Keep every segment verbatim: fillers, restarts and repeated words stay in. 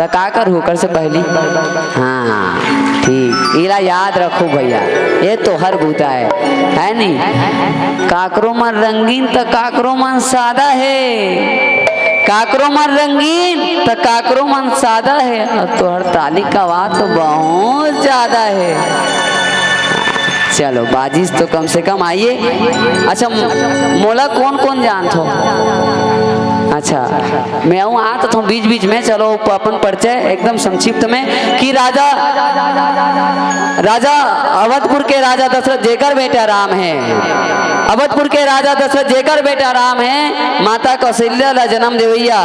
त का करहू ओकर से पहली? हाँ, ठीक, इला याद रखो भैया, ये तोहर बूता है, है नी? काकरो मन रंगीन त काकरो मन सादा है, काकरो मन रंगीन त काकरो मन सादा है, अउ तोहर ताली का आवाज तो बहुत ज्यादा है। चलो, बाजिस तो कम से कम आइए। अच्छा, मो-, मोला कोन कोन जानथो? अच्छा, मैं आऊँ, आत हूँ बीच बीच में। चलो, अपन परिचय एकदम संक्षिप्त में कि राजा, राजा अवधपुर के राजा दशरथ जेकर बेटा राम है, अवधपुर के राजा दशरथ जेकर बेटा राम है, माता कौशल्या ला जन्म देवैया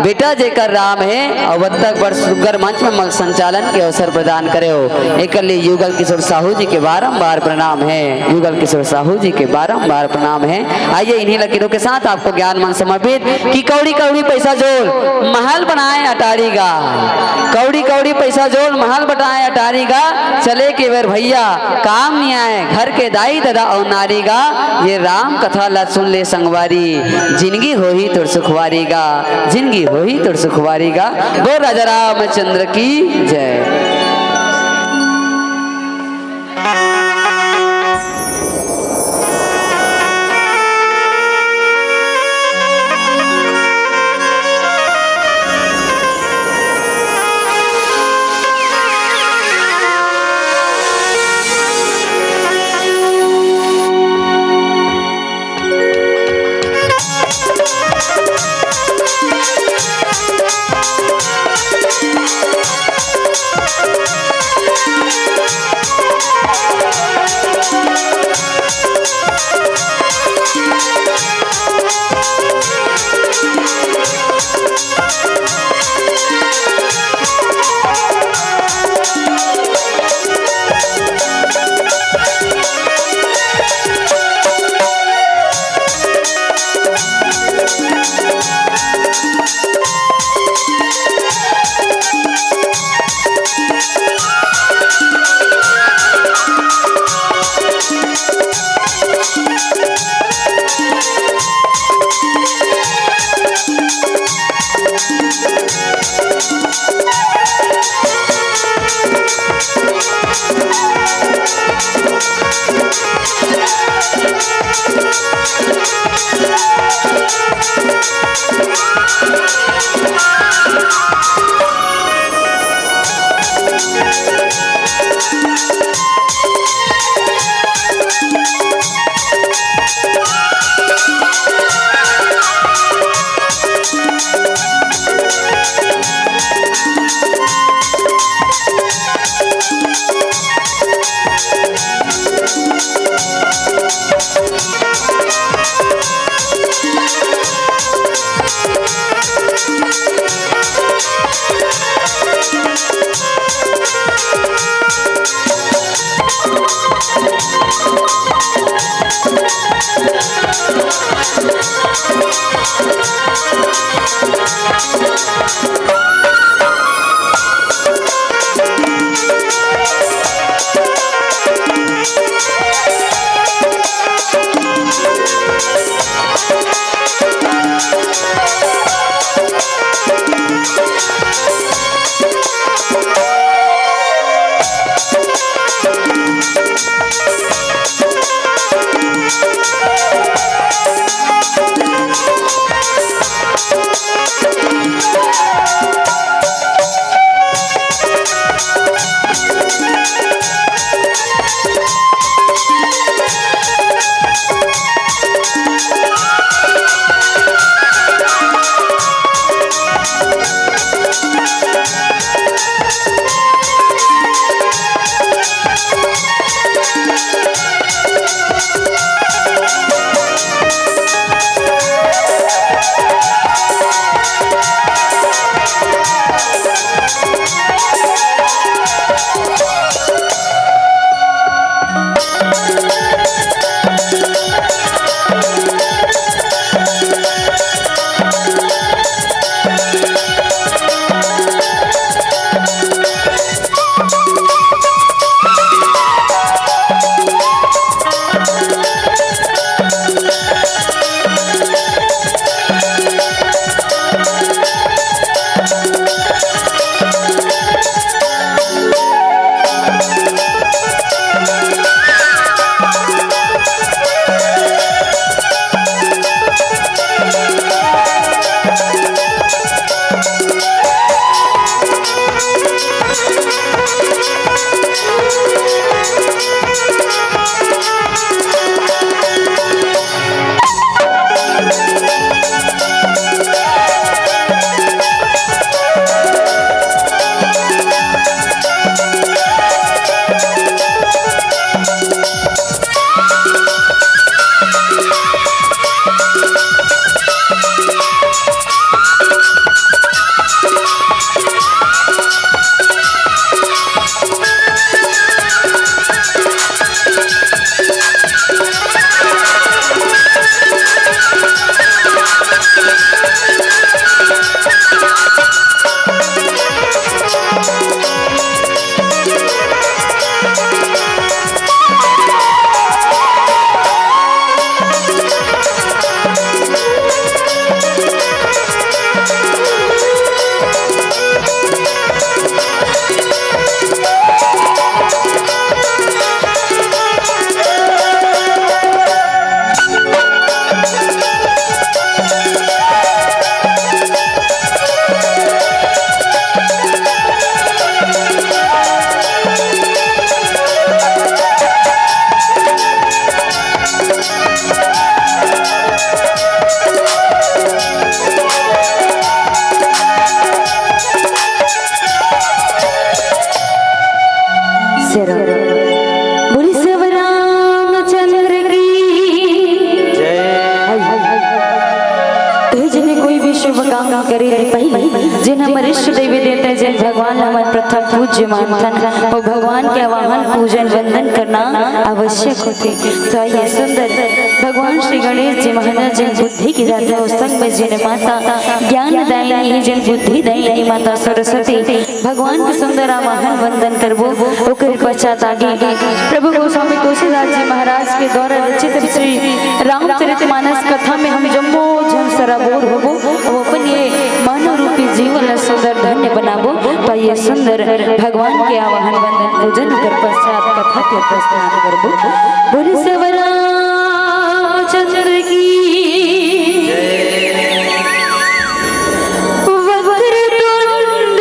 बेटा जेकर राम है, अवध तक बड़ सुग्घर मंच में मल संचालन के अवसर प्रदान करे हो। एकर लिए युगल किशोर साहू जी के बारंबार प्रणाम है, युगल किशोर साहू जी के बारंबार प्रणाम है। आइए, इन्हीं लकीरों के साथ आपको ज्ञान मन समर्पित कि कौड़ी कौड़ी पैसा जोड़, महल बनाए अटारी गा, कौड़ी कौड़ी पैसा जोड़, महल बनाए अटारी गा, चले के बेर भैया काम नइ आए, घर के दाई ददा अउ नारी गा। ये राम कथा ला सुन ले संगवारी, जिनगी होही तोर सुखवारी गा, जिनगी होही तोर सुखवारी गा। बोल राजा रामचंद्र की जय। बोली सेवा रामचंद्र की। जय। तो जब कोई भी शुभ काम करे ले पहले जिन हमर इष्ट देवी देवता, जिन भगवान ला हमन प्रथम पूज्य मानथन, वो भगवान के आवाहन, पूजन, वंदन करना आवश्यक होथे। तो आइए सुंदर भगवान श्री गणेश जी महाराज जिन बुद्धि के दाता, उस संग में जिन माता ज्ञान दायिनी है, जिन बुद्धि दायिनी माता सरस्वती, भगवान के सुंदर आवाहन वंदन करबो। ओकर पश्चात आगे प्रभु गोस्वामी तुलसीदास जी महाराज के द्वारा रचित श्री रामचरित मानस कथा में हम जम्मो झन सराबोर होबो, वो अपन ये मानव रूपी जीवन ला सुंदर धन्य बनाबो। तो ये सुंदर भगवान के आवाहन वंदन पूजन, ओकर पश्चात कथा के प्रस्थान करबो। बोले सेवा रामचंद्र की। वक्रतुंड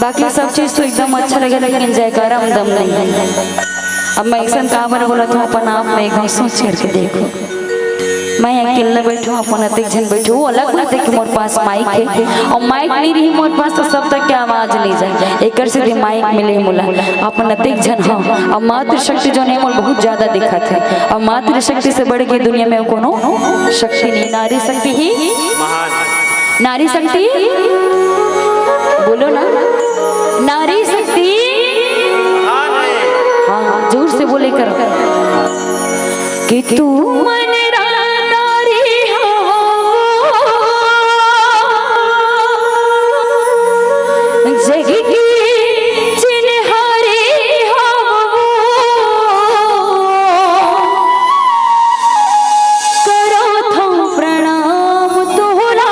बाकी सब चीज तो एकदम अच्छा लगे, लेकिन जयकारा में दम नहीं है। अब मैं ऐसा काबर बोलत हूँ, अपन आप में एक बार सोच करके देखो। मैं अकेला बैठो हूँ, अपन अतेक झन बैठो, वो अलग बात है कि मोर पास माइक है, और माइक नहीं रही मोर पास तो सब तक के आवाज नहीं जाए, एकर से भी माइक मिले मोला। अपन अतेक झन हो, और मातृ शक्ति जो नहीं मोर बहुत ज्यादा दिखत है, और मातृ शक्ति से बढ़ के दुनिया में कोनो शक्ति नहीं, नारी शक्ति ही महान। नारी शक्ति, बोलो ना, नारी शक्ति। हाँ, जोर से बोले करो कि तू मन नारी हो, जग की चिन्हारी हो, करो थो प्रणाम तोला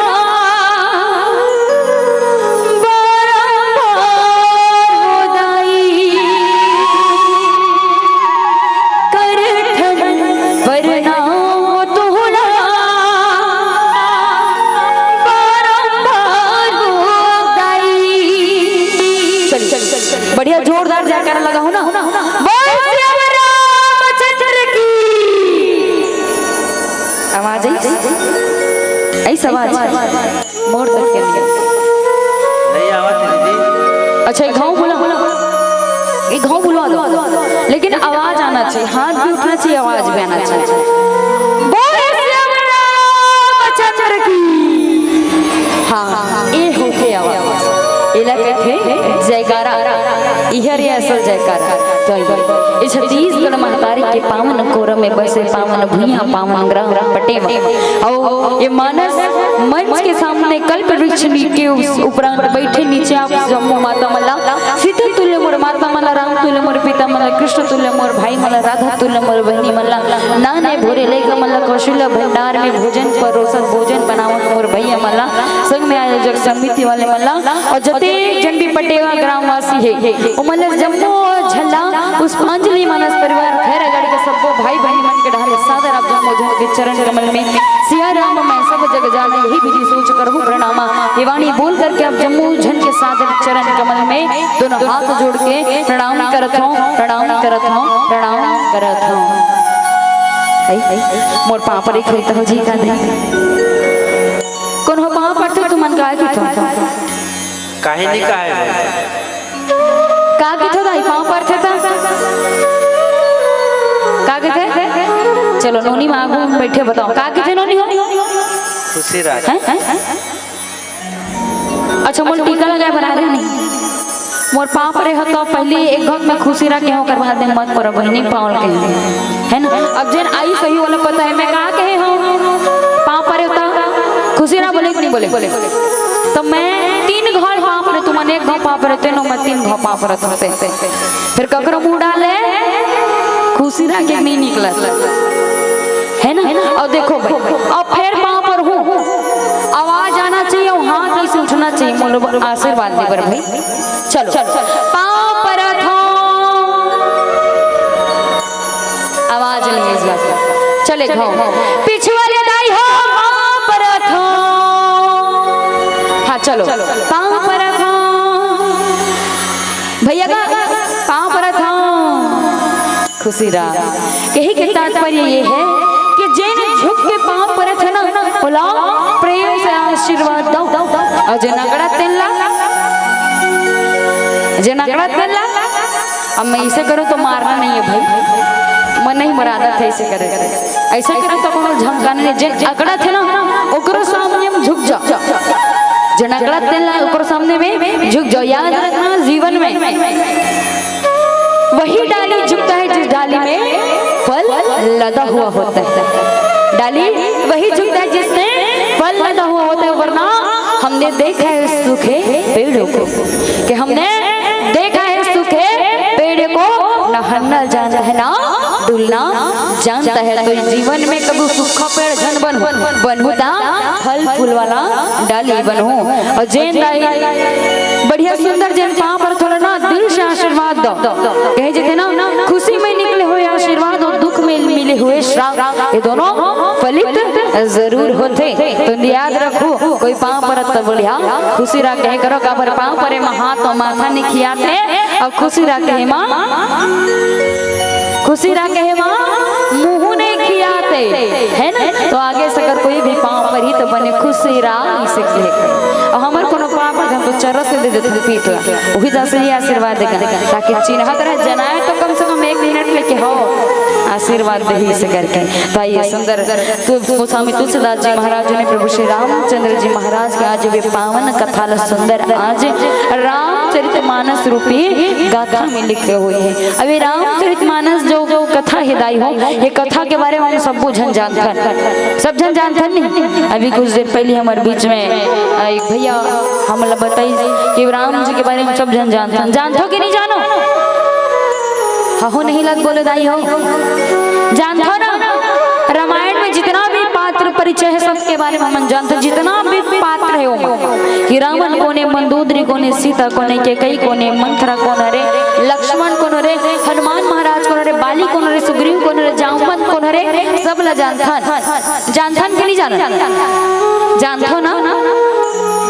बारंबार हो दाई। करथन प्रणाम तोला बारंबार हो दाई। चल, चल, चल, चल। बढ़िया जोरदार जयकारा लगा हो ना। बोल सियावर रामचंद्र की। आवाज आई? आई आवाज? मोर तक के नहीं। नहीं आवत है दीदी। अच्छा, एक घाव बोला, एक घाव बुलवा दो, लेकिन आवाज आना चाहिए, हाथ भी उठना चाहिए, आवाज भी आना चाहिए। बोल सियावर रामचंद्र की। हाँ, ये होके आवाज, एला कहते जयकारा, इहर ये असल जयकारा। तो ये छत्तीसगढ़ महतारी के पावन कोरम में बसे पावन भुइयां, पावन ग्राम पटेवा। और ये मानस मंच के सामने कल्प वृक्ष के उस उपरांत बैठे नीचे आप जम्मो माता मन ला, सीता तुल्य मोर माता मन ला, राम तुल्य मोर पिता मन ला, कृष्ण तुल्य मोर भाई मन ला, राधा तुल्य मोर बहिनी मन ला, नाने भोरे लइका मन ला कौशल्या भंडार में भोजन परोसत, भोजन बनावत मोर भैया मन ला, संग में आयोजक समिति वाले मन ला, और जते जन भी पटेवा ग्रामवासी हे, ओमन ला जम्मो झन ला पुष्पांजलि मानस परिवार खैरागढ़ के सब्बो भाई बहिनी मन के डहार ले सादर आप जम्मो झन के चरण कमल में सिया राम मैं सब जग जाना यही विधि सोच करहु प्रणामा। ये वाणी बोल करके आप जम्मो झन के सादर चरण कमल में दोनों हाथ जोड़ के प्रणाम करत हूँ, प्रणाम करत हूँ, प्रणाम करत हूँ। आई, आई, मोर पाँव परे खरीद हो जी का दे। कौन हो पाँव पड़ते तुमन का की था? काहे नहीं कहा है? का कथे दाई, पाँव परथे त? का कथे? चलो, नोनी माँ आगू में बैठे बताओ, का कथे नोनी हो? खुशी रह। हैं? हैं? अच्छा, मोर टीका लगाए बर आ रहे नहीं। मोर पाँव परे हो तो पहली एक घाव में खुशी रह के हो, ओकर बाद में मत परो बहिनी, पाँव के। है ना? अब जेन आई सही वाला पता है, मैं का कहे हूँ? पाँव परे होता, खुशी रह बोले कि नहीं बोले? तो मैं तीन घाव पाँव परे, तुमन एक घाव पाँव परे, तेनो मैं तीन घाव पाँव परे होते। फिर ककरो मुंह डाले, खुशी रह के नहीं निकलत। है ना? और देखो भाई, अब फिर पाँव पर हूँ, आवाज आना चाहिए और हाथ ऐसे उठना चाहिए, मोर आशीर्वाद दे बर भाई। चलो, पाँव परत हूँ। आवाज नहीं है इस बात का। चले घाव। पीछे वाले दाई हो, पाँव परत हो। हाँ, चलो। पाँव परत हो। भैया का पाँव परत हो। खुशी रहा। यही के तात्पर्य ये है कि जेन झुक के पाँव परत है ना, बोला, प्रेम से आशीर्वाद दो। और जेन अकड़त तेन ला, जेन अकड़त तेन ला, अब मैं ऐसे करूँ तो मारना नहीं है भाई, मन नहीं मरादत है ऐसे करे। ऐसे करे तो कोनो झमकाने नहीं, जे अकड़त है ना, ओकरो सामने में झुक जाओ। जे अकड़त तेन ला, ओकरो सामने में झुक जाओ। याद रखना जीवन में वही डाली झुकता है जिस डाली में फल लदा हुआ होता है। डाली वही झुकता है जिसमें फल लदा हुआ होता है, वरना हमने देखा है सूखे पेड़ों को, कि हमने देखा है सूखे पेड़ को नहाना जानता है ना डुलना जानता है। तो जीवन में कभी सूखा पेड़ झन बनहू, बनहू ता फल फूल वाला डाली बनहू। और जेन दाई बढ़िया सुंदर जेन पाँव पर थोड़ा ना दिल से आशीर्वाद दो, कहे जेते ना खुशी में निकले हुए आशीर्वाद और दुख में मिले हुए श्राप, ये दोनों फलित जरूर होथे। तो याद रखो, कोई पाँव परत त बोलिहा, खुशी रहा कहे करो, काबर पाँव परे म हाथ अउ माथा नइ खियाते, अउ खुशी रहा कहे म, खुशी रहा कहे म मुँह नइ खियाते, है ना? तो आगे से अगर कोई भी पाँव परही तो बने खुशी रहा, इसे कहे करो। अउ हमर कोनो पाँव परत त हम तो चरस से दे देथन पीठ ला, वही जैसे ही आशीर्वाद देगा, ताकि चिन्हत रहे, जनाए तो कम से कम एक मिनट लेके हो आशीर्वाद दे, इसे करके। तो आइए, सुंदर तो गोस्वामी तुलसीदास जी महाराज जी ने प्रभु श्री रामचंद्र जी महाराज के आज ये पावन कथा ल सुंदर आज रामचरित मानस रूपी गाथा में लिखे हुए हैं। अब ये रामचरित मानस जो कथा हे दाई हो, ये कथा के बारे में हम सबो झन जानथन, सब झन जानथन नहीं। अभी कुछ देर पहले हमारे बीच में, अ, एक भैया हमला बताइस कि राम जी के बारे में सब झन जानथन। जानथो कि नहीं जानो? हहू नहीं लग बोले दाई हो, जानथो ना? रामायण में जितना भी पात्र परिचय है, सबके बारे में हमन जानथन। जितना भी पात्र है ओमा, कि रावण कोन हे, मंदोदरी कोन हे, सीता कोन हे, कैकई कोन हे, मंथरा कोन हरे, लक्ष्मण कोन हरे, हनुमान महाराज कोन हरे, बाली कोन हरे, सुग्रीव कोन हरे, जामवंत कोन हरे, सब ला जानथन। जानथन कि नहीं जानथन? जानथो ना?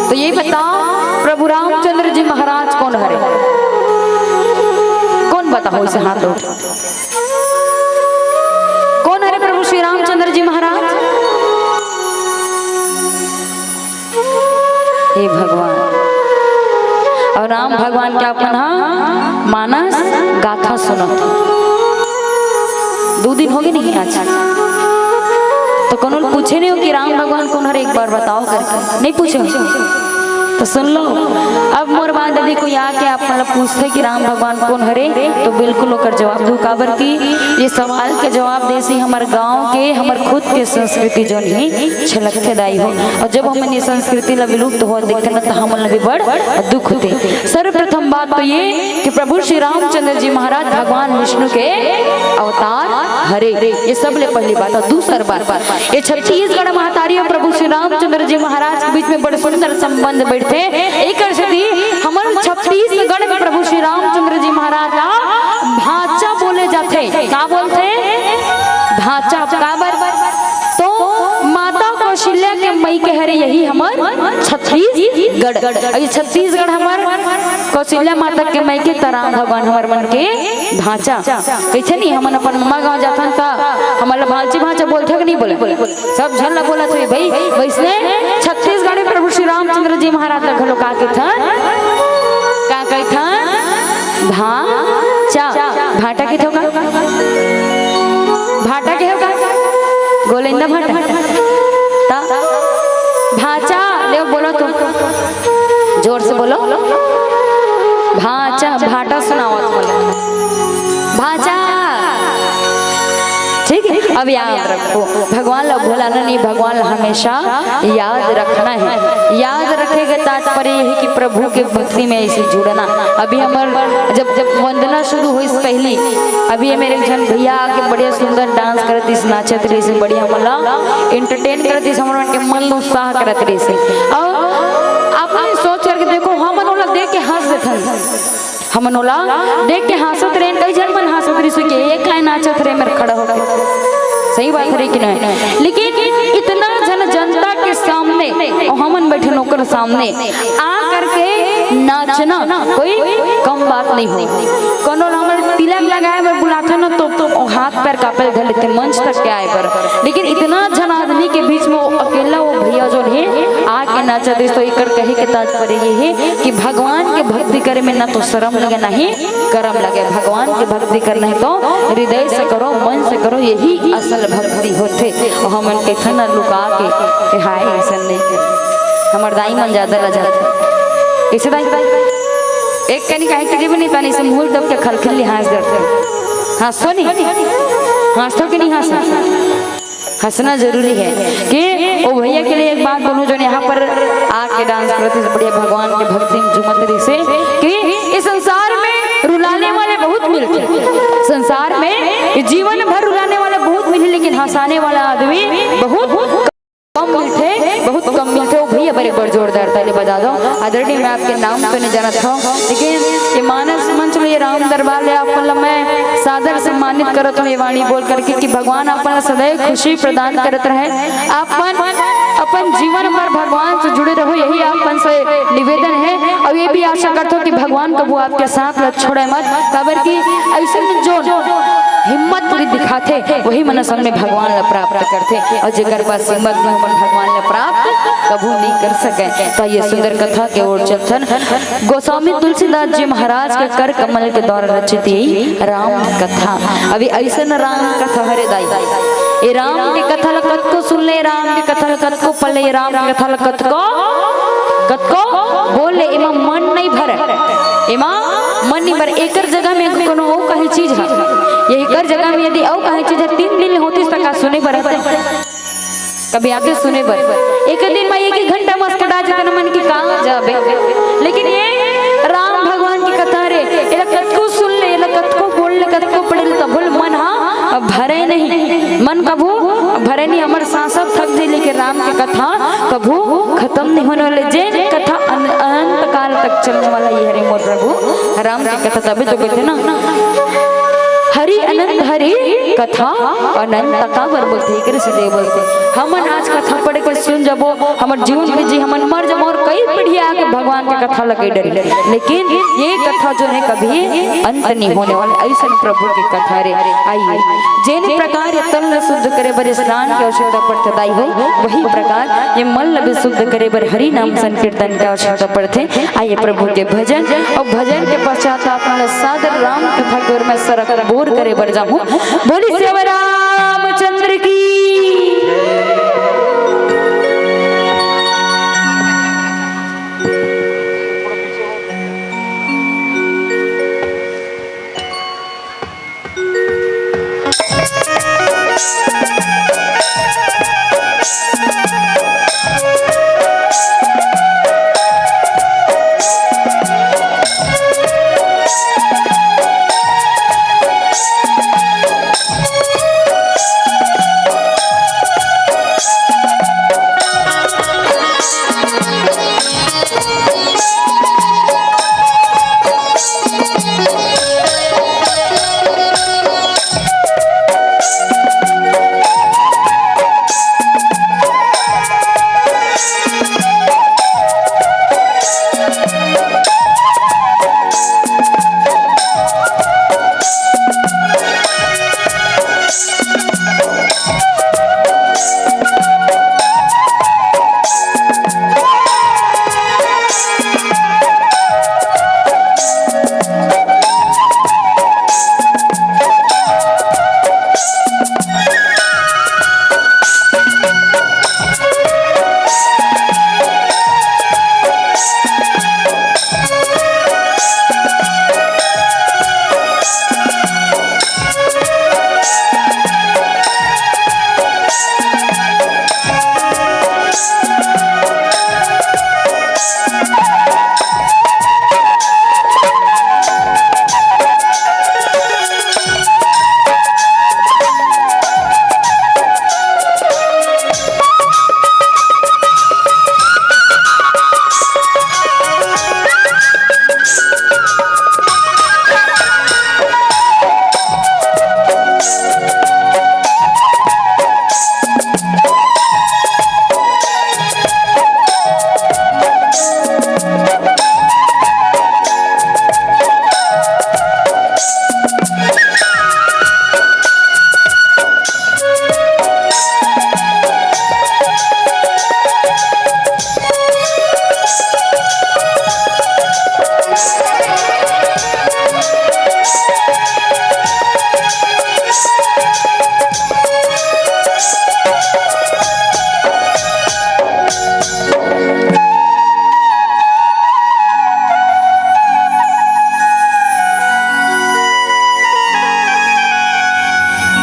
तो ये बताओ, प्रभु रामचंद्र जी महाराज कोन हरे? कोन बताओ, इसे हाथ उठा। कोन हरे प्रभु श्री रामचंद्र जी महाराज? हे भगवान, अउ राम भगवान के अपन ह मानस गाथा सुनत। दू दिन हो गए नहीं आज, तो कोनो पूछे नहीं हो कि राम भगवान कोन हरे, एक बार बताओ करके, नहीं पूछे हो? तो सुन लो, अब मोर बाद यदि कोई आके आप मतलब पूछथे कि राम भगवान कोन हरे, तो बिल्कुल ओकर जवाब दू, काबर कि ये सवाल के जवाब देसी हमर गांव के, हमर खुद के संस्कृति जोन ही छलकथे दाई हो। अउ जब हमन ये संस्कृति ला विलुप्त होत देखथन ना, तो हमन ला भी बड़ दुख होथे। सर्वप्रथम बात तो ये कि प्रभु श्री रामचंद्र जी महाराज भगवान विष्णु के अवतार हरे, ये सबले पहली बात। अउ दूसर बात, ये छत्तीसगढ़ महतारी अउ प्रभु श्री रामचंद्र जी महाराज के बीच में बड़ सुंदर संबंध बैठथे। एकर सेती हमर छत्तीसगढ़ में प्रभु श्री रामचंद्र जी महाराज ला भांचा बोले जाथे। का बोलथे? भांचा। काबर? तो माता कौशल्या के मइके हरे यही हमर छत्तीसगढ़। अउ ये छत्तीसगढ़ हमर कौशल्या माता के मइके, त राम भगवान हमर मन के भांचा। कइसे नहीं, हमन अपन ममा गांव जाथन त हमन ला भांची भांचा बोलथे कि नहीं बोले? सब झन ला बोलत होही भाई। वइसने छत्तीसगढ़ में प्रभु श्री रामचंद्र जी महाराज ला घलो का कहिथन? का कहिथन? भांचा। भांटा कहिथो का? भांटा कहे का? गोलेंदा भांटा। त भांचा, ले बोलो तुम। जोर से बोलो। भांचा, भांटा सुनावत बोलो। भांचा। ठीक है, अब याद रखो, भगवान ला भुलाना नहीं, भगवान ला हमेशा याद रखना है। याद रखे के तात्पर्य यही कि प्रभु के भक्ति में ऐसे जुड़ना। अभी हमर जब, जब वंदना शुरू होइस पहली, अभी ये मेरे एक झन भैया आके बढ़िया सुंदर डांस करत रहिस, नाचत रहिस, बढ़िया हमला एंटरटेन करत रहिस, हमर मन के मन ला उत्साह करत रहिस। अउ आप मन सोच करके देखो, हमन ओला देख के हंस देथन। हमन ओला देख के हंसत रहेन, कई झन मन हंसत रहिस कि ये काय नाचत रहे मेर खड़ा होके। सही बात हरे कि नहीं? लेकिन इतना जन जनता के सामने, अउ हमन बैठे ओकर सामने आ करके नाचना कोई कम बात नहीं हो। कोनो ला हमर तिलक लगाए बर बुलाथे ना, तो, तो हाथ पैर कांपे धर लेथे मंच तक के आए बर। लेकिन इतना जन आदमी के बीच में वो अकेला वो भैया जोन हे आके नाचत रहिस, तो एकर कहे के तात्पर्य ये हे कि भगवान के भक्ति करे में ना तो शर्म लगे, ना ही करम लगे। भगवान के भक्ति करना है तो हृदय से करो, मन से करो, यही असल भक्ति होथे। अउ हमन कहिथन ना लुका के, के हाय, अइसन नहीं करे। हमर दाई मन ज्यादा लजाथे। कइसे दाई? एक कनी काहे के जीव नहीं तानी से मुंह दब के खलखली हंस देथे। हंसो नहीं? हंसो कि नहीं हंसो? हंसना जरूरी है कि ओ भैया के लिए एक बात बोलूं, जो यहाँ पर आके डांस करत रहिस, बढ़िया भगवान के भक्ति में झूमत रहिस, कि इस संसार में रुलाने वाले बहुत मिलते हैं। संसार में जीवन भर रुलाने वाले बहुत मिले, लेकिन हंसाने वाला आदमी बहुत कम मिलते, बहुत कम मिलते। ओ भैया, एक बार जोरदार ताली बजा दो। आदरणीय, मैं आपके नाम तो नहीं जानत हूँ, लेकिन ये मानस मंच में राम दरबार ले आप मन ला मैं सादर सम्मानित करत हूँ ये वाणी बोल करके कि भगवान आप मन ला सदैव खुशी प्रदान करत रहे। आप मन अपन जीवन भर भगवान से जुड़े रहो, यही आप मन से निवेदन है। और ये भी आशा करत हूँ कि भगवान कभू आपके साथ ला छोड़े मत, काबर कि ऐसे में जो हिम्मत पूरी दिखाथे, वही मन असल में भगवान ला प्राप्त करथे। और जेकर पास हिम्मत नहीं, ओमन भगवान ला प्राप्त कभू नहीं कर सके। तो ये सुंदर कथा के ओर चलथन। गोस्वामी तुलसीदास जी महाराज के कर कमल के द्वारा रचित ये राम कथा। अभी ऐसन राम कथा हरे दाई, ये राम के कथा ला कतको सुन ले, राम के कथा ला कतको पढ़ ले, ये राम के कथा ला कतको, कतको बोल ले, एमा मन नहीं भरे, एमा मन नहीं भरे। एकर जगह में कोनो अउ कहीं चीज है, ये एकर जगह में यदि अउ कहीं चीज है, तीन दिन होतिस त का सुने बर? कभी आते सुने बर, एक दिन में एक ही घंटा मस्त डाल जतन मन की कहाँ जाबे। लेकिन ये राम भगवान की कथा रे, एला कतको सुन ले, एला कतको बोल ले, कतको पढ़ ले, तभो ले मन हा भरे नहीं, मन कभू भरे नहीं। हमर सांस थक जाए, लेकिन राम की कथा कभू खत्म नहीं होने वाले। जेन कथा अन-, अनंत काल तक चलने वाला ये हरे मोर प्रभु राम की कथा। तभी तो कहते ना, हरि अनंत हरि कथा अनंत, काबर बोलथे, एकर से दे बोलथे। हमन आज कथा पढ़ के सुन जाबो, हमर जीवन में जी हमन मर जाबो और कई पीढ़ी आगे भगवान के कथा लगे डरी, लेकिन ये कथा जो है कभी अंत नहीं होने वाले। ऐसन प्रभु की कथा रे। आइए, जेन प्रकार ये तन ला शुद्ध करे बर स्नान के आवश्यकता पड़थे दाई हो, वही प्रकार ये मन ला भी शुद्ध करे बर हरि नाम संकीर्तन के आवश्यकता पड़थे। आइए प्रभु के भजन और भजन के पश्चात आप मन ला सादर राम कथा के ओर में सरक बोर करे बर जाहूं। बोली सेवा रामचंद्र की।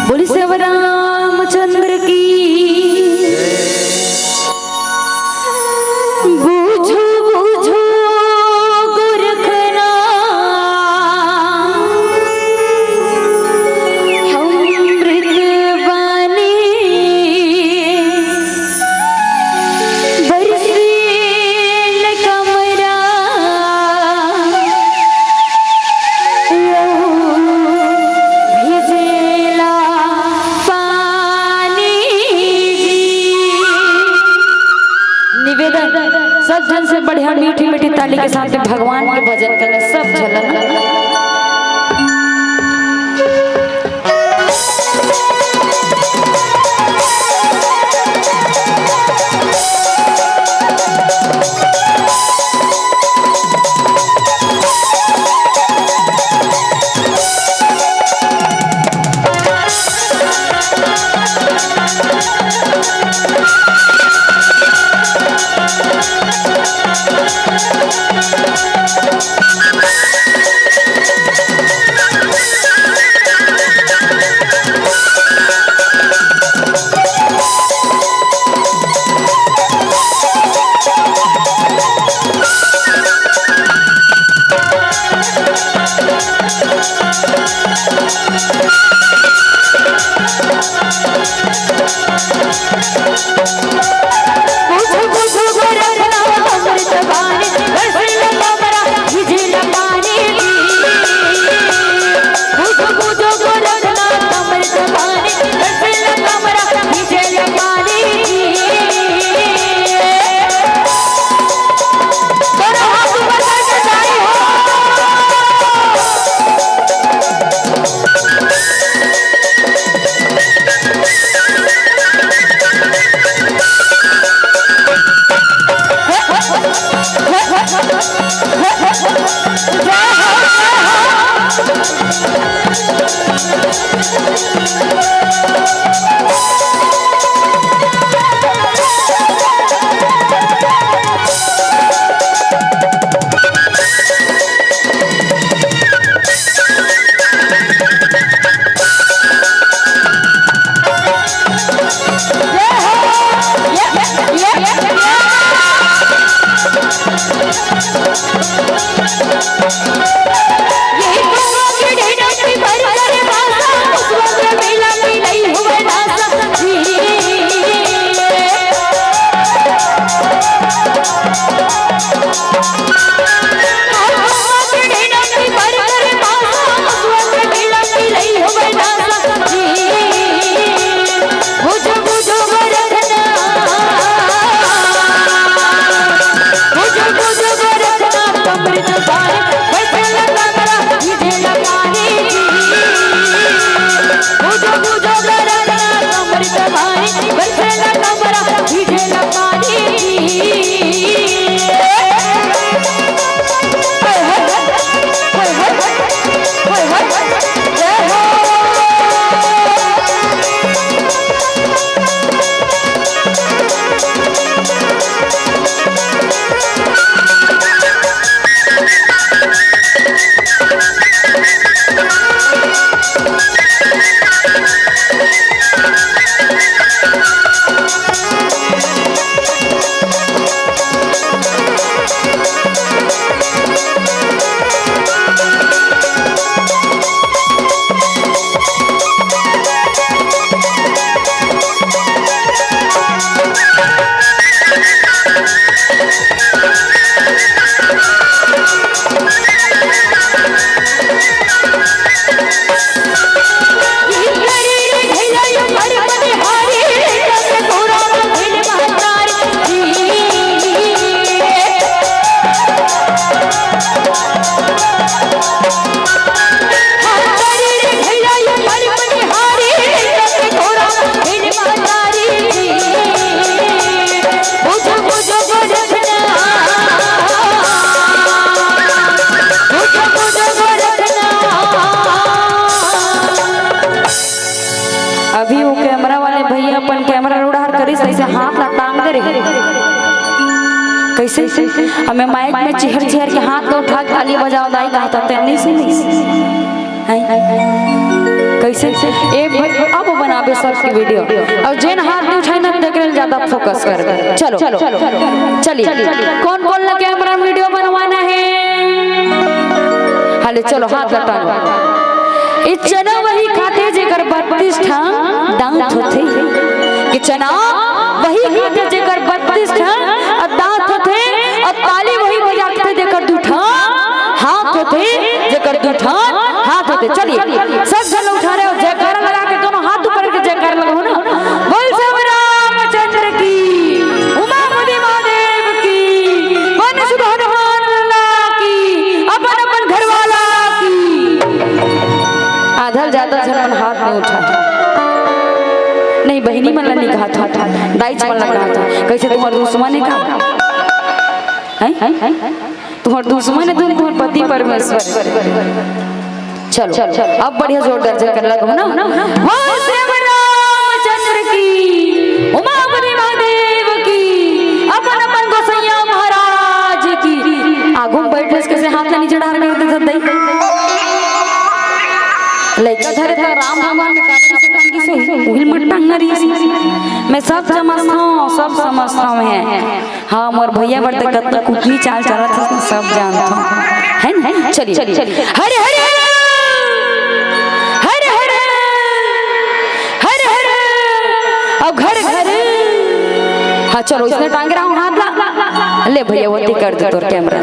बोली सेवा रामचंद्र की। बूझो बूझो गोरखनाथ, अमृत बानी बरसेल कमरा। मीठी मीठी ताली के साथ में भगवान के भजन करने सब झन ला। अभी वो कैमरा वाले भैया अपन कैमरा उड़ार करिस, ऐसे हाथ ला टांग दे रहे। कैसे? हमें माइक में चेहर चेहर के हाथ ला उठा के ताली बजाओ दाई, कहा था तेने से नहीं। हैं? कैसे? ए भाई, अब बनाबे सब की वीडियो। और जेन हाथ नहीं उठाए ना, तेकरे ज्यादा फोकस कर। चलो, चलो, चलिए, कौन कौन ला कैमरा वीडियो बनवाना है? हाले चलो, हाथ लटाओ। ए चना वही खाथे जेकर बत्तीस ठा दांत होथे। कि चना वही खाथे जेकर बत्तीस ठा दांत होथे, और ताली वही बजाथे जेकर दू ठा हाथ होथे, जेकर दू ठा हाथ होथे। चलिए, सब झन उठा रहे हो, जयकारा लगा के दोनों हाथ ऊपर के जयकारा लगाओ ना। बोल सब रामचंद्र की, उमापति महादेव की, वन सुधा नहीं, बहिनी मन ला नहीं कहत हँव, दाईच मन ला कहत हँव। कइसे तुम्हर दुश्मन हे का? हैं? तुम्हर दुश्मन हे तुम, तुम्हर पति परमेश्वर। चलो, अब बढ़िया जोरदार जयकार लगाओ ना। बोल श्री रामचंद्र की, उमापति महादेव की, अपन अपन गोसैया महाराज की। आगू में बैठे से कइसे हाथ ला नीचे डाल के दे दई। लइका धरे त राम भगवान में काबर से टांगिस होही, उहिल मत टांगना रहिस। मैं सब समझथँव, सब समझथँव मैं। हाँ, मोर भैया बर त कतका कुटनी चाल चलत हे, सब जानथँव। है ना? चलिए, चलिए। हरे हरे, हरे हरे, हरे हरे, अब घर घर। हाँ, चलो, इसने टांग रहा हूँ हाथ ला। ले भैया, वो कर दे तोर कैमरा।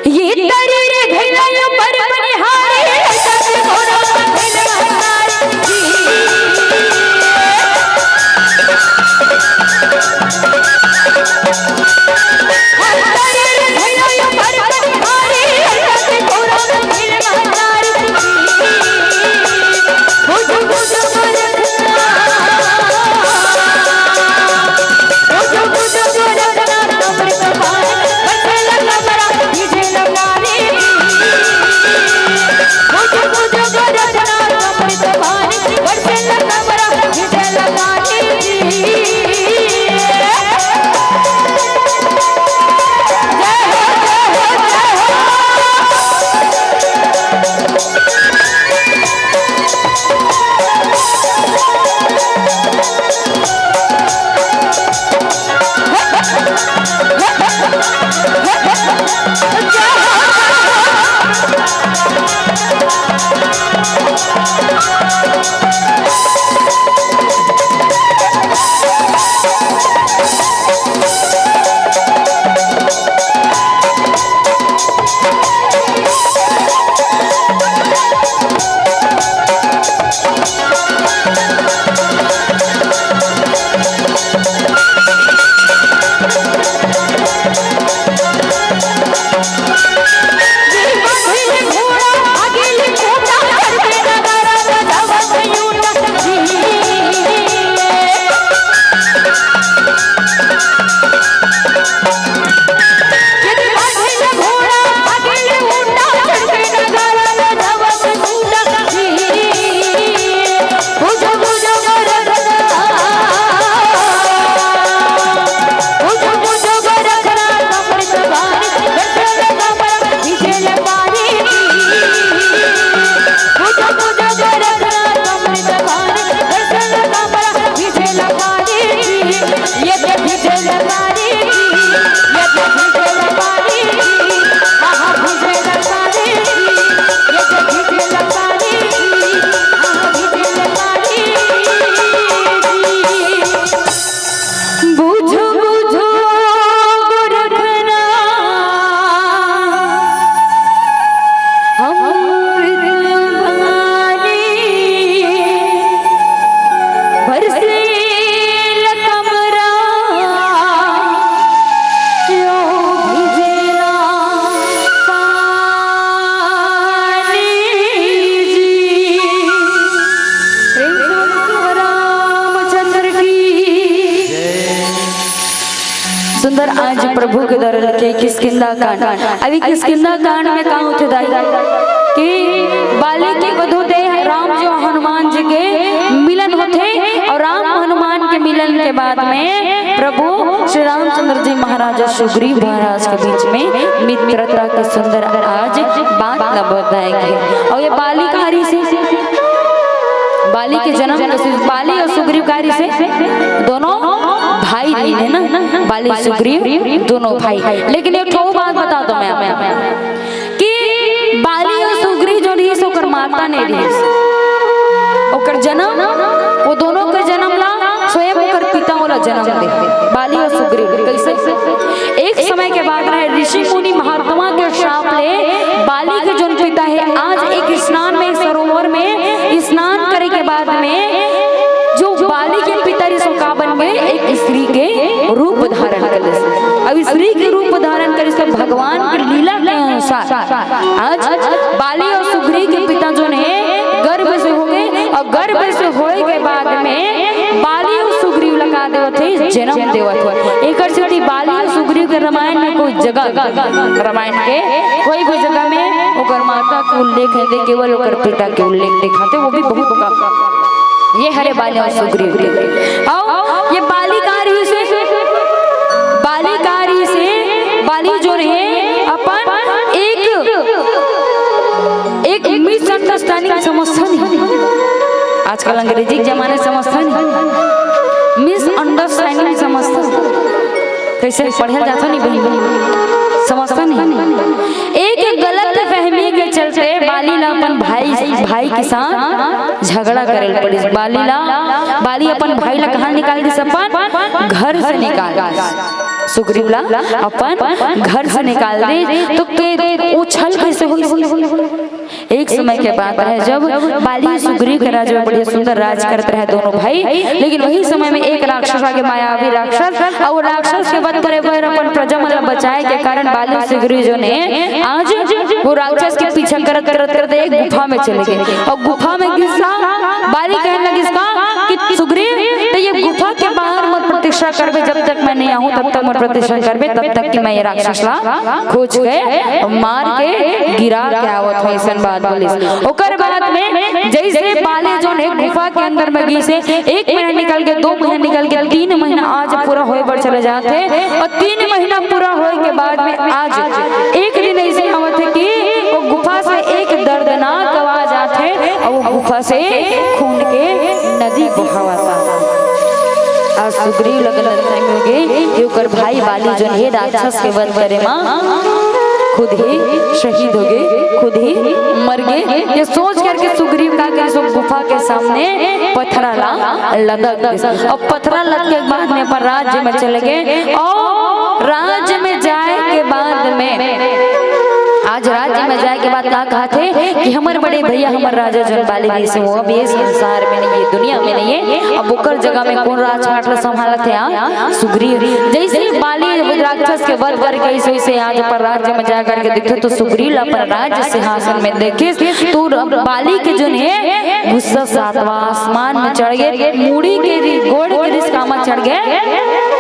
ये तारी रे घैला यो पर बनिहारी, ऐसा से घोड़ा घैला हमारी। बुझो बुझो गोरखना, अमृत बानी बरसेल कमरा, यो भिजेला पानी जी। प्रेम से बोलो रामचंद्र की। सुंदर आज प्रभु के द्वारा लिखे किष्किंधा कांड। अभी किष्किंधा कांड में का होथे दाई कि बाली के वधु दे राम जो हनुमान जी के मिलन होथे और राम हनुमान के मिलन के बाद में प्रभु श्री रामचंद्र जी महाराज और सुग्रीव महाराज के बीच में मित्रता के सुंदर आज बात ल बताए गे। और ये बाली कहाँ रहिसे? बाली के जन्म, बाली और सुग्रीव कहाँ रहिसे? दोनों भाई रहिन हे ना, बाली सुग्रीव दोनों भाई। लेकिन एक ठो बात बता दो मैं आपको कि बाली और सुग्रीव जो रहिस ओकर माता नहीं रहिस, ओकर जन्म, वो दोनों के जन्म ला स्वयं ओकर पिता ओला जन्म दे, बाली और सुग्रीव। कैसे? एक समय के बाद रहे ऋषि मुनि महात्मा के श्राप ले बाली के जोन पिता हे, आज एक स्नान में, सरोवर में स्नान करे के बाद में जो बाली के पिता रहिस ओ का बन गे, एक स्त्री के रूप धारण कर लिस। अब स्त्री के रूप धारण करिस त भगवान के लीला के अनुसार आज बाली और सुग्रीव के पिता जोन हे गर्भ से हो गे और गर्भ से होए के बाद में बाली अउ सुग्रीव ला का देवत हे? जनम देवत हे। एकर सेती बाली अउ सुग्रीव के रामायण में कोई जगह, रामायण के कोई भी जगह में ओकर माता के उल्लेख नइ दे, केवल ओकर पिता के उल्लेख दिखाथे, वो भी बहुत कम। ये हरे बाली अउ सुग्रीव के। अउ ये बाली का रहिस हे? बाली का रहिस हे? बाली जो हे अपन एक, एक misunderstanding समझथन। आजकल अंग्रेजी के जमाने समझथन, misunderstanding समझथन। कइसे पढ़े जाथन नहीं बहिनी, समझथन नहीं। एक गलत फहमी के चलते बाली ला अपन भाई, भाई के साथ झगड़ा करे ल पड़िस। बाली ला, बाली अपन भाई ला कहाँ निकाल दिस? अपन घर से निकाल दिस। सुग्रीव ला अपन घर से निकाल दिस, तो के, वो छल कइसे होइस? एक समय के बात हे, जब बाली सुग्रीव के राज में बढ़िया सुंदर राज करत रहे दोनों भाई, लेकिन वही समय में एक राक्षस आगे, मायावी राक्षस, अउ वो राक्षस के वध करे बर अपन प्रजा मन ला बचाए के कारण बाली सुग्रीव जो हे आज वो राक्षस के पीछा करत, करत, करत एक गुफा में चले गे। अउ गुफा में घिस ला, बाली कहन लगिस का कि सुग्रीव, तैं ये गुफा के बाहर मोर प्रतीक्षा करबे, जब तक मैं नइ आहूँ तब तक मोर प्रतीक्षा करबे, तब तक कि मैं ये राक्षस ला खोज के मार के गिरा के आवत हँव, अइसन बात बोलिस। ओकर बाद में जइसे बाली जो हे गुफा के अंदर में घिस हे, एक महीना निकल के, दो महीना निकल के, तीन महीना आज पूरा होए बर चले जात हे, अउ तीन महीना पूरा होए के बाद में आज एक दिन अइसे आवत हे कि वो गुफा से एक दर्दनाक आवाज आत हे, अउ वो गुफा से खून के नदी बहावत हे। आज सुग्रीव ला गलतफहमी होगे कि ओकर भाई बाली जो हे राक्षस के वध करे मा खुद ही शहीद होगे, खुद ही मर गे। ये सोच करके सुग्रीव का करिस, वो गुफा के सामने पथरा ला लदक दिस। अउ पथरा लदके के बाद में अपन राज्य में चले गे। अउ राज्य में जाए के बाद में, आज राज्य में जाए के बाद का कहत हे कि हमर बड़े भैया, हमर राजा जोन बाली रहिस हे, वो अब ये संसार में नइ हे, दुनिया में नइ हे। अब ओकर जगह में कोन राजपाट ला संभालत हे? आ, सुग्रीव। जइसे ही बाली राक्षस के वध करके अइसे, अइसे आज अपन राज्य में जा करके देखथे, तो सुग्रीव ला अपन राज्य सिंहासन में देखिस, तो बाली के जोन हे गुस्सा सातवां आसमान में चढ़ गे, मुड़ी के रि-, गोड़ के रिस का मा चढ़ गे,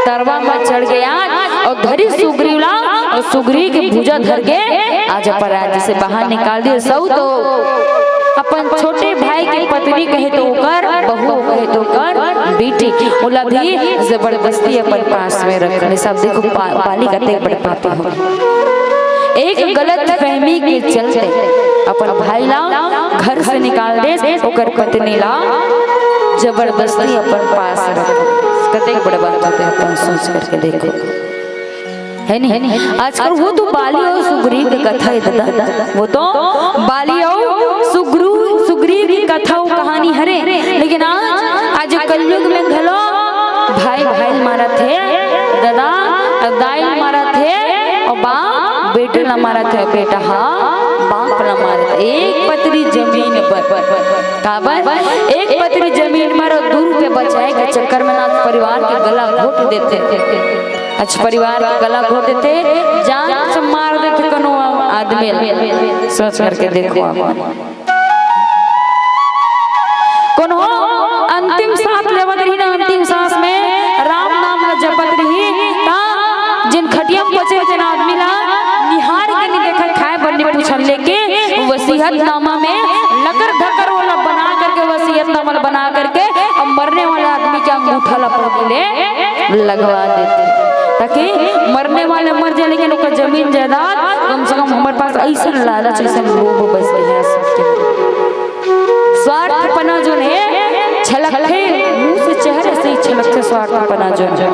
तरवा मा चढ़ गे आज, अउ धरिस सुग्रीव ला, अउ सुग्रीव के भुजा धर के आज अपन राज्य से बाहर निकाल दिस। अउ तो अपन छोटे भाई के पत्नी कहे तो ओकर बहू, कहे तो ओकर बेटी, ओला भी जबरदस्ती अपन पास में रख ले। सब देखो, पा-, बाली कतेक बड़ पापी हो। एक गलतफहमी के चलते अपन भाई ला घर से निकाल दिस, ओकर पत्नी ला जबरदस्ती अपन पास रख। कतेक बड़ बात होथे, अपन सोच करके देखो, हे नहीं? आजकल वो तो बाली अउ सुग्रीव के कथा हे दादा, वो तो बाली अउ सुग्रू-, सुग्रीव के कथा अउ कहानी हरे, लेकिन आज, आज कलयुग में घलो भाई भाई ला मारत हे, दादा दाई ला मारत हे, अउ बाप बेटा ला मारत हे, बेटा हा बाप ला मारत हे, एक पतरी जमीन बर। काबर? एक पतरी जमीन बर अउ दू रुपया बचाए के चक्कर में ना परिवार के गला घोट देथे। अच्छा, परिवार के गला घोट देथे, जान से मार देथे कोनो आदमी ला। सोच करके देखो आप। कोनो अंतिम सांस लेवत रही ना, अंतिम सांस में राम नाम ला जपत रही, ता जेन खटिया में पचे तेन आदमी ला निहार के नहीं देखा, खाए बर नहीं पूछन, लेके वसीयतनामा में लकर धकर ओला बना करके वसीयतनामा ला बना करके अब मरने वाले आदमी के अंगूठा ला पकड़ ले लगवा देथे, ताकि मरने वाले मर जाए, लेकिन ओकर जमीन जायदाद कम से कम हमारे पास। ऐसा लालच, ऐसा लोभ बस गया है सबके। स्वार्थपना जोन हे छलकथे, मुंह से चेहरे से ही छलकथे स्वार्थपना जोन हे।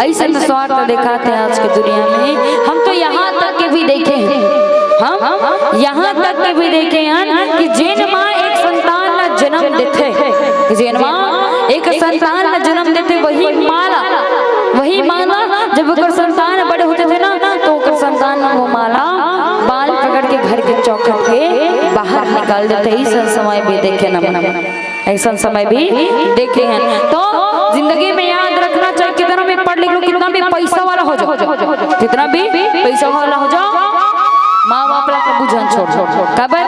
अइसन स्वार्थ देखाथे आज के दुनिया में। हम तो यहाँ तक के भी देखे हन, हम यहाँ तक के भी देखे हन कि जेन माँ एक संतान ला जन्म देथे, जेन माँ एक संतान ला जन्म देथे, वही माँ ला, वही माँ ला जब ओकर संतान बड़े होथे ना, तो ओकर संतान ला वो माँ ला बाल पकड़ के घर के चौखट के बाहर निकाल देथे। अइसन समय भी देखे हन, अइसन समय भी देखे हन। तो जिंदगी में याद रखना चाही, कितना भी पढ़ लिख लो, कितना भी पैसा वाला हो जाओ, कितना भी पैसा वाला हो जाओ, माँ बाप ला कभू झन छोड़। काबर?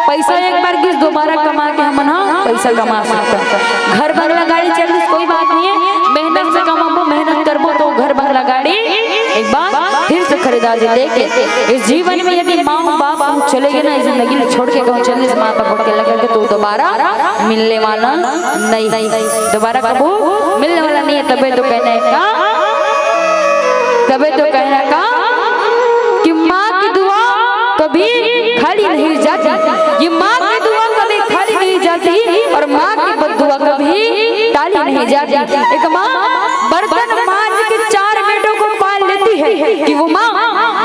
पैसा एक बार गिस, दोबारा कमा के हमन ह पैसा कमा सकथन। घर बंगला गाड़ी चल दिस, कोई बात नहीं है, मेहनत से कमाबो, मेहनत करबो तो घर बंगला गाड़ी एक बार फिर से खरीदा जी। देख के इस जीवन में यदि माँ बाप चले गए ना, इस जिंदगी में छोड़ के कहूँ चल दिस, माँ बाप के लगे तो दोबारा मिलने वाला नहीं, दोबारा कभू मिलने वाला नहीं है। तबे तो कहना है का, तबे तो कहना का कि माँ की दुआ कभी खाली नहीं जाती, ये माँ की दुआ कभी खाली नहीं जाती और माँ की बद्दुआ कभी टाली नहीं जाती। एक माँ बर्तन मांज के चार बेटों को पाल लेती है, कि वो माँ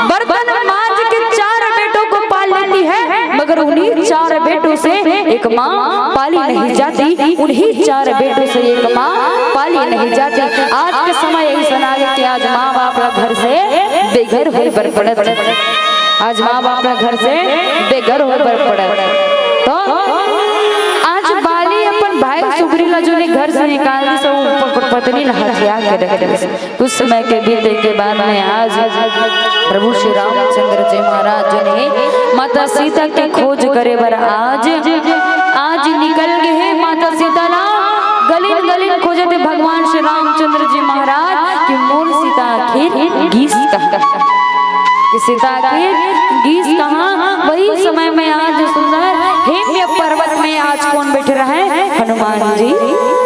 बर्तन मांज के चार बेटों को पाल लेती है, मगर उन्हीं चार बेटों से एक माँ पाली नहीं जाती, उन्हीं चार बेटों से एक माँ पाली नहीं जाती। आज के समय यही सुना है कि आज माँ बाप ला घर से बेघर होए बर पड़त, आज माँ बाप ला घर से बेघर होए बर पड़त। तो आज बाली अपन भाई सुग्रीव ला जो ने घर से निकाल दिस, वो प-, प-, पत्नी ला हथिया के रख दिस। कुछ समय के बीते के बाद में आज प्रभु श्री रामचंद्र जी महाराज जो ने माता सीता के खोज करे बर आज, आज निकल गए हे माता सीता ला गलिन गलिन खोजत हे भगवान श्री रामचंद्र जी महाराज कि मोर सीता आखिर गिस कहाँ, कि सीता आखिर गिस कहाँ। वही समय में आज सुंदर हिम्य पर्वत में आज कौन बैठे रहे? हनुमान जी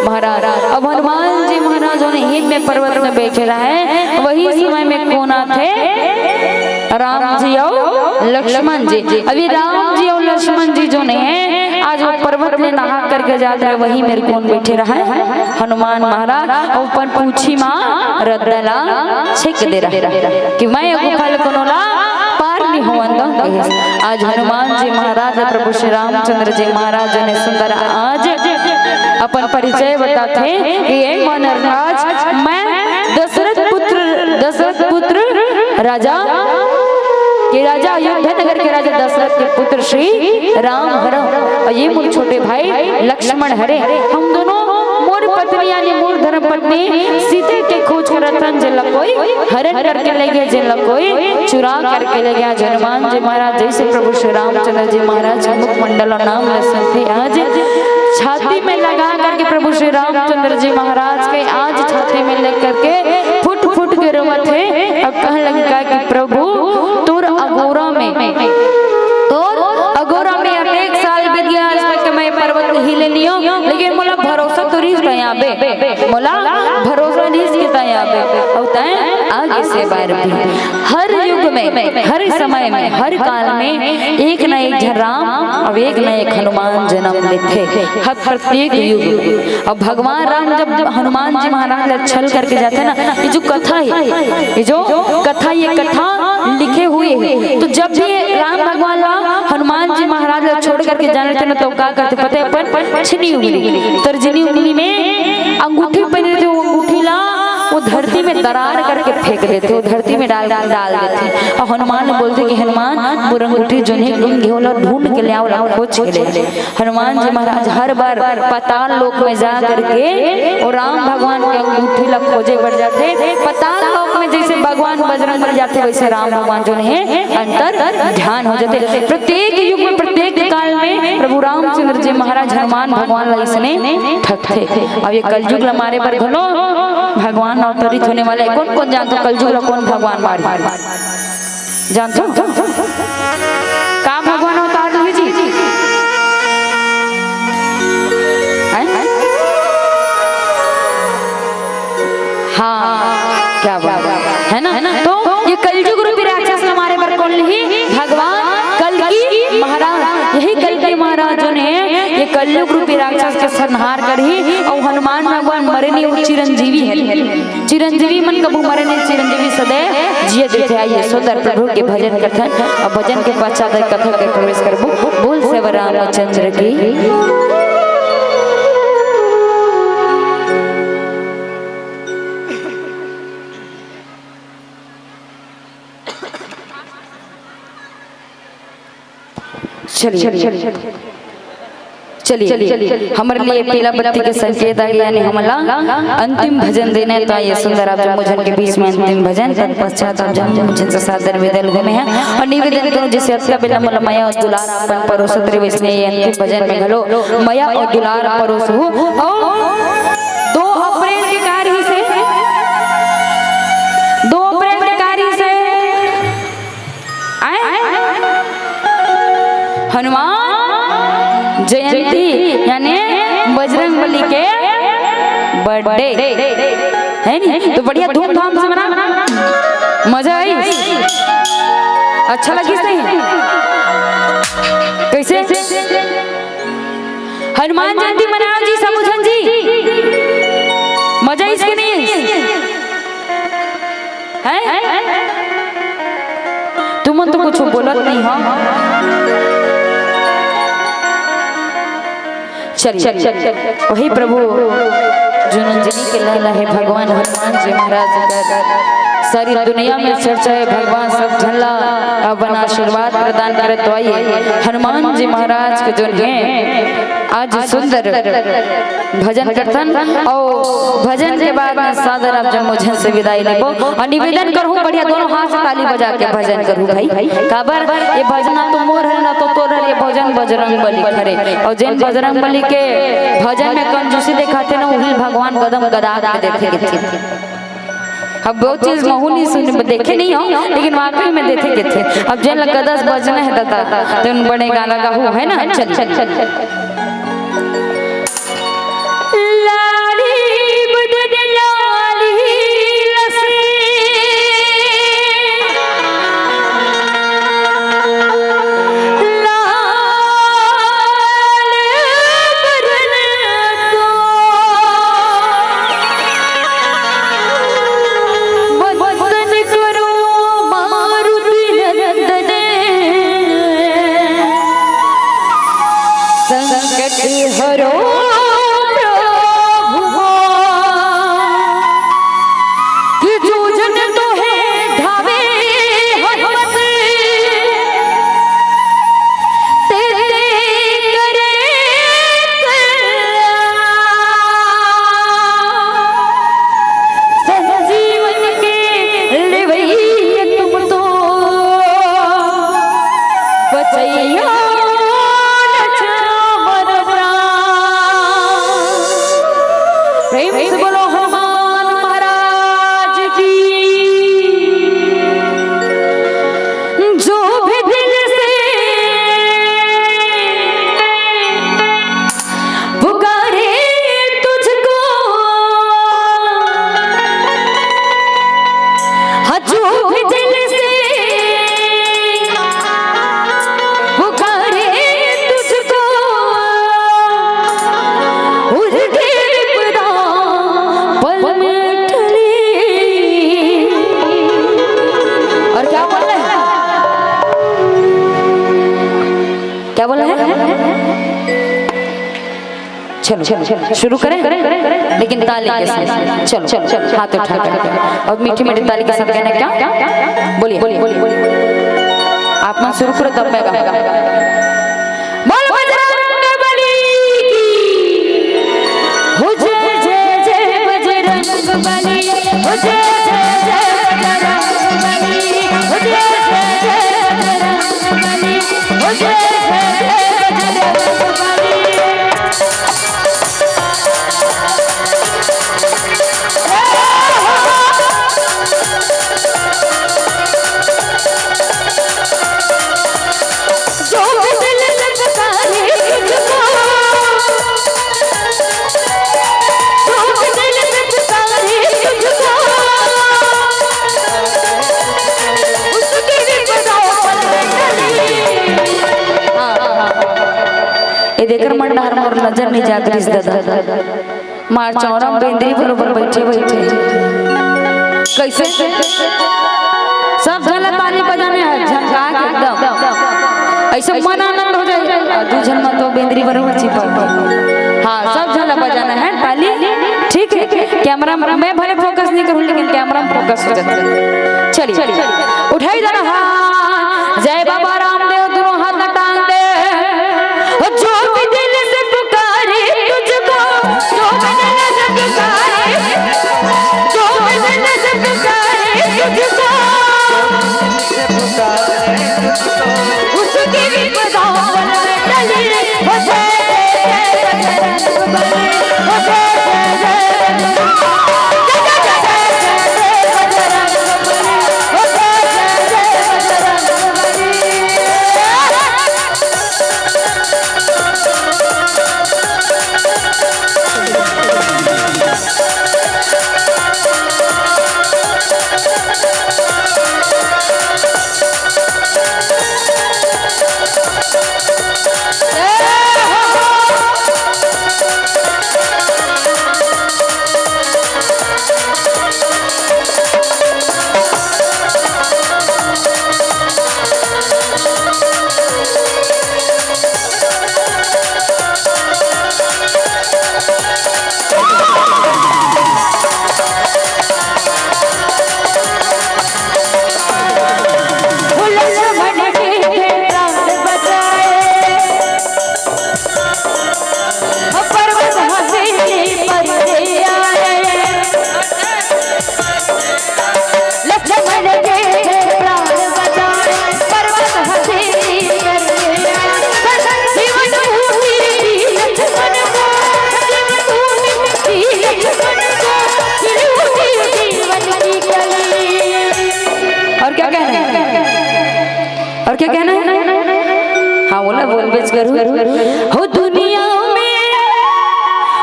महाराज। अब हनुमान जी महाराज जो ने हिम्य पर्वत में बैठे रहे, वही समय में कौन आथे? राम जी अउ लक्ष्मण जी। अभी राम जी अउ लक्ष्मण जी जो ने आज वो पर्वत में नहा करके जात रहे, वही मेर कौन बैठे रहे? हनुमान महाराज। अउ अपन पूछी मा रद्दा ला छेक दे रहे कि मैं ये गुफा ले कोनो ला पार नहीं होवन दो। आज हनुमान जी महाराज, प्रभु श्री रामचंद्र जी महाराज ने सुंदर आज अपन परिचय बताथे कि ये मनरराज, मैं दशरथ पुत्र, दशरथ पुत्र राजा के राजा, अयोध्या नगर के राजा दशरथ के पुत्र श्री राम हरव, अउ ये मोर छोटे भाई लक्ष्मण हरे। हम दोनों मोर पत्नी यानी मोर धर्म पत्नी सीता के खोज करत हन, जेला कोई हरण करके ले गया, जेला कोई चुरा करके ले गया। हनुमान जी महाराज जैसे प्रभु श्री रामचंद्र जी महाराज के मुखमंडल अउ नाम ले सुनथे, आज छाती में लगा करके प्रभु श्री रामचंद्र जी महाराज के आज छाती में लेकर के फुट फुट के रोवत हे अउ कहन लगे का कि प्रभु, तोर अगोरा में, तोर अगोरा में अनेक साल बीत गया, आज तक मैं पर्वत नहीं ले लियो, लेकिन मोला भरोसा तो रिहिस तैं आबे, मोला भरोसा रिहिस कि तैं आबे, अउ तैं आगे से बार भी। हर युग में, हर समय में, हर काल में एक न एक झन राम अउ एक न एक हनुमान जन्म लेथे, हर प्रत्येक युग। अब भगवान राम जब हनुमान जी महाराज ला छल करके जाथे ना, ये जो कथा है, ये जो कथा, ये कथा लिखे हुए है, तो जब भी राम भगवान ला हनुमान जी महाराज ला छोड़ करके जाना चाहते ना, तो का करते पता है? अपन छीनी उंगली, तर्जनी उंगली में अंगूठी पहने थे, वो अंगूठी ला वो धरती में दरार करके फेंक देते, वो धरती में डाल डाल देते। और हनुमान बोलते कि हनुमान, मोर अंगूठी जोन हे गुम गे, ओला ढूंढ के ले आओ, ओला खोज के ले। हनुमान जी महाराज हर बार पाताल लोक में जा करके और राम भगवान के अंगूठी ला खोजे बर जाथे। पाताल लोक में जैसे भगवान बजरंग बली जाथे, वैसे राम भगवान जोन हे अंतर ध्यान हो जाथे। प्रत्येक युग में, प्रत्येक काल में प्रभु रामचंद्र जी महाराज हनुमान भगवान ला इसने ठगथे। अब ये कलयुग ला मारे बर घलो भगवान अवतरित होने वाला है। कौन कौन जानथो कलयुग ला कौन भगवान मारी? जानथो? का भगवान अवतार लिही जी? हैं? हाँ, क्या बात है ना? तो ये कलयुग रूपी राक्षस ला मारे बर कौन लिही? भगवान कल्कि महाराज। यही कल्कि महाराज जोन हे ये कलयुग रूपी राक्षस के संहार करही। अउ हनुमान भगवान मरे नहीं, वो चिरंजीवी हे। चिरंजीवी मन कभू मरे नहीं, चिरंजीवी सदैव जिए देथे। आइए सुंदर प्रभु के भजन करथन, अउ भजन के पश्चात कथा के प्रवेश करबो। बोल सेवा रामचंद्र की। चलिए, चलिए। चलिए, हमर लिए पीला बत्ती के संकेत आ गया, यानी हमला अंतिम भजन देना है। तो आइए सुंदर, आप जम्मो झन के बीच में अंतिम भजन, तत्पश्चात आप जम्मो झन से सादर विदा लेहूं मैं ह। और निवेदन करूं, जैसे अतका बेला मोला मया और दुलार अपन परोसत रहे, वैसने ये अंतिम भजन में घलो मया और दुलार परोसहू। और दो अप्रैल के कार ही से, दो अप्रैल के कार ही से आए? हनुमान जयंती यानी बजरंग बली के बर्थडे है नी, तो बढ़िया धूमधाम से मना, मजा आई। अच्छा लगी सही? कैसे? हनुमान जयंती मनाओ जी, सबो झन जी। मजा आइस कि नहीं आइस? हैं? तुमन तो कुछ बोलत नहीं हो। चलिए, वही प्रभु जुनंजनी के लहला है भगवान हनुमान जी महाराज का। सारी दुनिया में चर्चा है भगवान, सब झन ला अपन आशीर्वाद प्रदान करे। तो आइए हनुमान जी महाराज के जो है आज सुंदर भजन करथन और भजन के बाद में सादर आप जम्मो झन से विदाई लेबो। और निवेदन करहूं, बढ़िया दोनों हाथ से ताली बजा के भजन करहूं भाई। काबर ये भजन ना तो मोर हरे, ना तो तोर हरे, ये भजन बजरंग बली हरे। और जेन बजरंग बली के भजन में कंजूसी देखाथे ना, उही भगवान कदम कदा के देथे, देथे। अब बहुत चीज महू नहीं सुने, देखे नहीं हो, लेकिन वाकई में देथे के थे। अब जेन लगा दस बजने है दादा, तो उन बड़े गाना गाहू है ना, चलिए। लाड़ी बदन लाली लसे, लाल बरन को वंदन करो मारुति नंदन, संकट हरो प्रभु। कि जो जन तोहे ढावे हनुमत, तेरे करे कल्याण। संजीवन के लेवैया तुम तो, बचैया न जावन प्राण। प्रेम से बोलो हनुमान महाराज की। जो भी दिल से पुकारे तुझको, हाँ, जो भी दिल से पुकारे तुझको, उनके विपदा पल में टली। और क्या बोल रहे हैं? क्या बोल रहे हैं? चलो, चलो, शुरू करें, लेकिन ताली के साथ। चलो, हाथ उठा कर। और मीठी मीठी ताली के साथ कहना क्या? बोलिए। आप मन शुरू करो, तब मैं गाऊंगा। बोल बजरंग बली की। हो जय जय जय बजरंग बली, हो जय जय जय बजरंग बली, हो जय जय जय बजरंग बली, हो जय जय जय बजरंग बली। जो भी दिल से पुकारे तुझको, जो भी दिल से पुकारे तुझको, उसकी विपदा पल में टली। हाँ, हाँ, हाँ। ए देकर मन डहर मोर नजर नहीं जात रिस दादा। मार चौरा में बेंदरी बरोबर बैठे बैठे। कैसे? सब झन ला ताली बजाने हैं, झनका के एकदम। ऐसे मन आनंद हो जाए। आ, दू झन मन तो बेंदरी बरोबर चिपक। हाँ, सब झन ला बजाना है ताली। ठीक है, कैमरा मैं भले फोकस नहीं करूँ, लेकिन कैमरा में फोकस हो जाता है। चलिए, उठाई जाना हाथ। जय बाबा रामदेव, दोनों हाथ ला टांग दे। और जो भी दिल से पुकार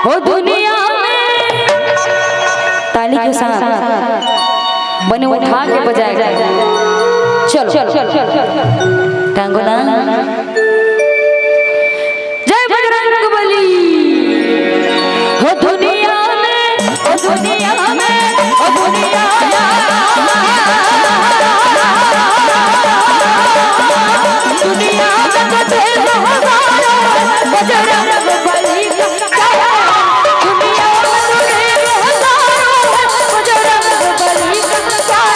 हो दुनिया में ताली के साथ बने उठा के बजाएगा। चलो, टांगो ना। जय बजरंग बली। हो दुनिया में, हो दुनिया में, हो दुनिया में, दुनिया में तो ढेर हजारों बजरंग बली का कहरा। दुनिया में तो ढेर हजारों बजरंग बली का कहरा।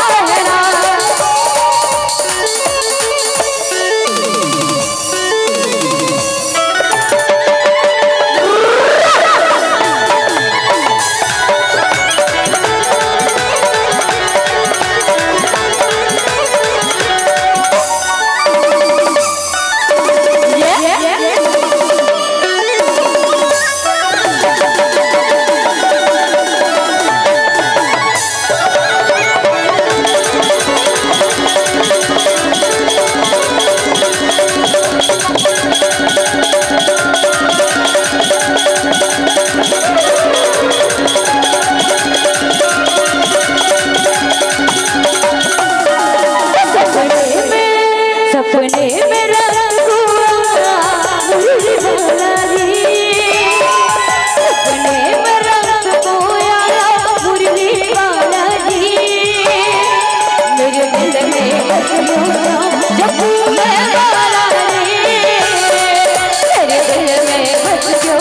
सपने में, सपने में रंगुआ मुरली वाला जी, सपने में रंगुआ मुरली वाला जी, मेरे दिल में बस गयो जब मैं वाला रे, मेरे दिल में बस गयो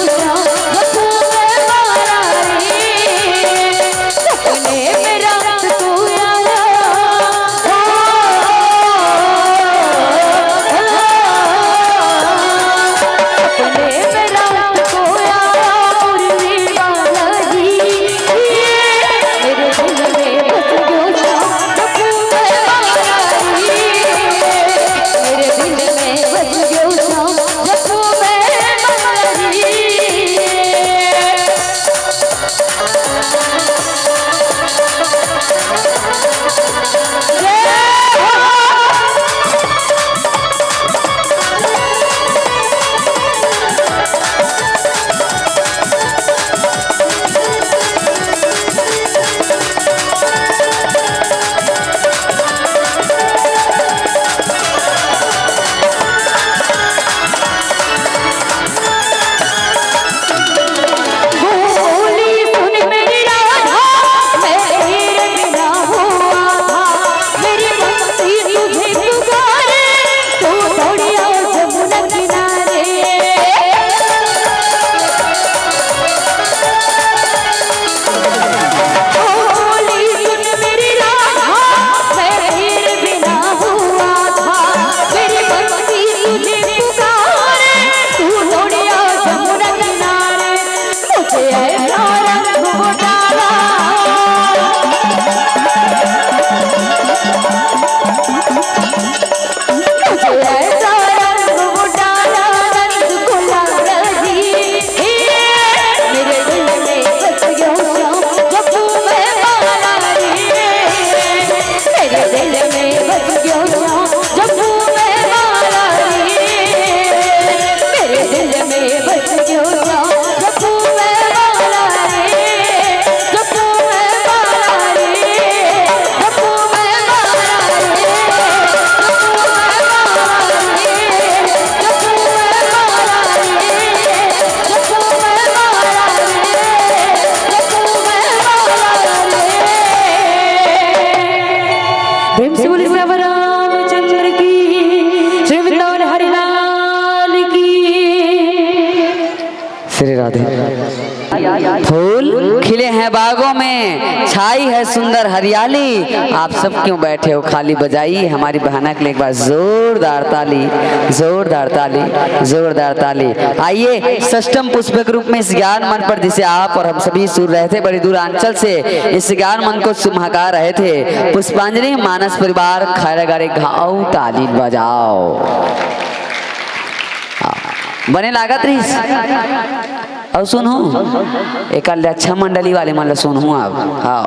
जब मैं वाला रे। सपने में रात तू आया, सपने में रात तू आया, मुरली वाला जी। मेरे दिल में बस गयो जा, जब मैं वाला जी। मेरे दिल में बस गयो जा, जब मैं वाला जी। प्रेम से बोलिए सियावर रामचंद्र की, श्री वृंदावन हरि लाल की। श्री राधे। फूल खिले हैं बागों में, छाई है सुंदर हरियाली। आप सब क्यों बैठे हो खाली? बजाइए हमारी बहना के लिए एक बार जोरदार ताली, जोरदार ताली, जोरदार ताली। आइए, षष्टम पुष्प के रूप में इस ज्ञान मंच पर, जिसे आप और हम सभी सुर रहे थे बड़ी दूरांचल से, इस ज्ञान मंच को सुमहका रहे थे। पुष्पांजलि मानस परिवार खैरागढ़ गाँव, ताली बजाओ। हाँ, बने लागत रहिस। अउ सुनहू, एकर ले अच्छा मंडली वाले मन ल सुनहू अब। हाँ।